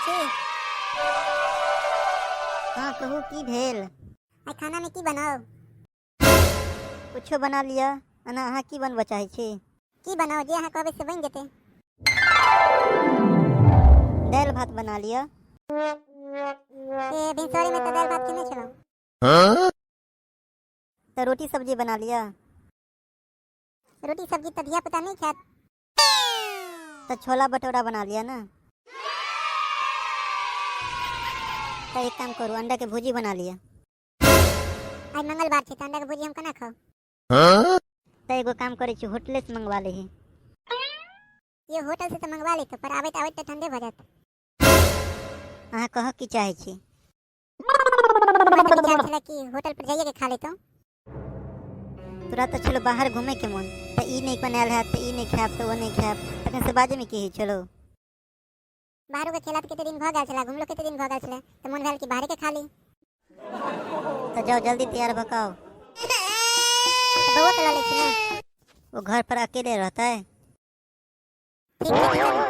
छी। हँ, कहू, की भेल? आइ खानामे की बनाउ? कुछो बना लिअ। एना अहाँ की बनबऽ चाहै छी? की बनाउ? जे अहाँ कहबै से बनि जेतै। दालि भात बना लिअ। ए, भिनसरेमे तऽ दालि भात खेने छलहुँ। तऽ रोटी सब्जी बना लिअ। रोटी सब्जी तऽ धिया पुता नहि खायत। तऽ छोला भटूरा बना लिअ ने। तऽ एक काम करू, अंडाके भुजी बना लिअ। आइ मंगलवार छै, तऽ अंडाके भुजी हम केना खाउ? तऽ एगो काम करै छी, होटलेसँ मंगवा लही। यो, होटल से तऽ मंगवा लेतो, पर आबैत आबैत तऽ ठंडे भऽ जायत। अहाँ कहऽ की चाहै छी? हमर तऽ विचार छलै कि होटल पर जाइए के खा लेतहुँ। तोरा तऽ छलो बाहर घूमैके मोन, तऽ ई नहि बनायल हैत तऽ ई नहि खायब, तऽ ओ नहि खायब, तखन से बाजैमे की होइ छलो? बाहरो के खेला तऽ कते दिन भऽ गेल छलै, घुमलो कते दिन भऽ गेल छलै, तऽ मोन भेल कि बाहरे के खा ली। तऽ जाउ, जल्दी तैयार भऽ कऽ आउ। तऽ बौआ के लऽ लै छी ने। ओ घर पर अकेले रहतै। ठीक छै, चलू।